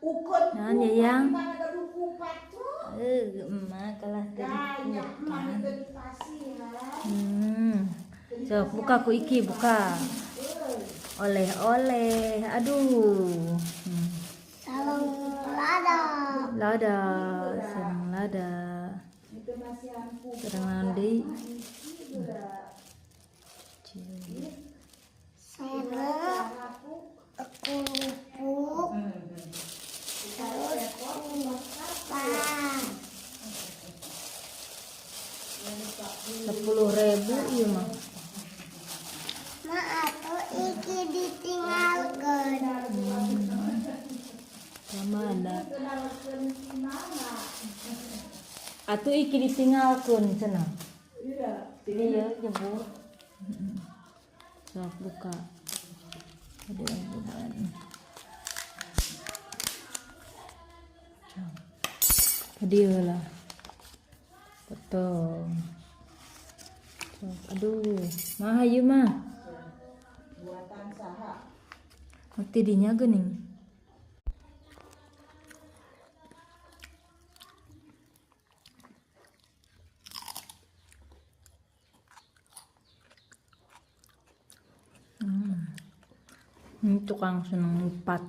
Nah, ya yang. Emak kalah tadi. Sok buka ku iki buka. Oleh-oleh. Aduh. Sareng lada. Lada, sareng lada. Sareng naon deui? Sareng kerupuk. Terus kupat. 10.000 ieu mah. Ma atuh iki ditinggalkeun. Kamana? Atuh iki ditinggalkeun cenah. Iya, nyebur. Sok buka. Ada yang bukan. Tadi lah. Potong. Sok, aduh, mah ieu mah. Buatan saha? Mati dinya geuning. Ini tukang seneng ngupat.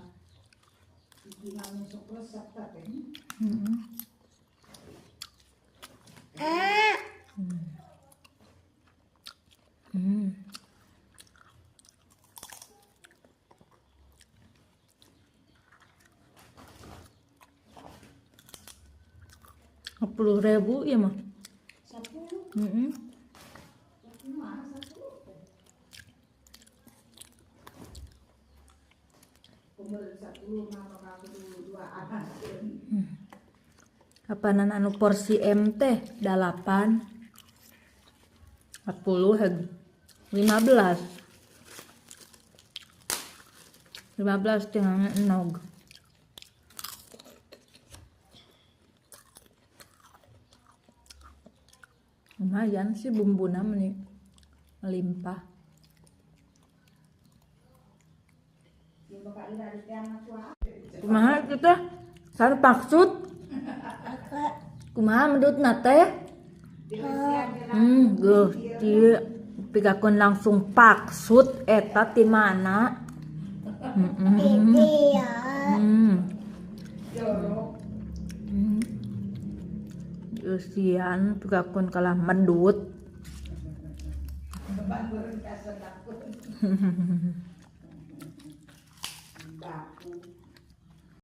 10.000 ya mah. 10. Kapanan anu porsi M teh 8, 40 heg 15. 15 teh enog. Lumayan sih bumbuna meni melimpah. Kumaha kita sar maksud? Kumaha mendutna teh? Gusti pikakeun langsung paksud eta ti mana? Eusian pikakeun kalah mendut.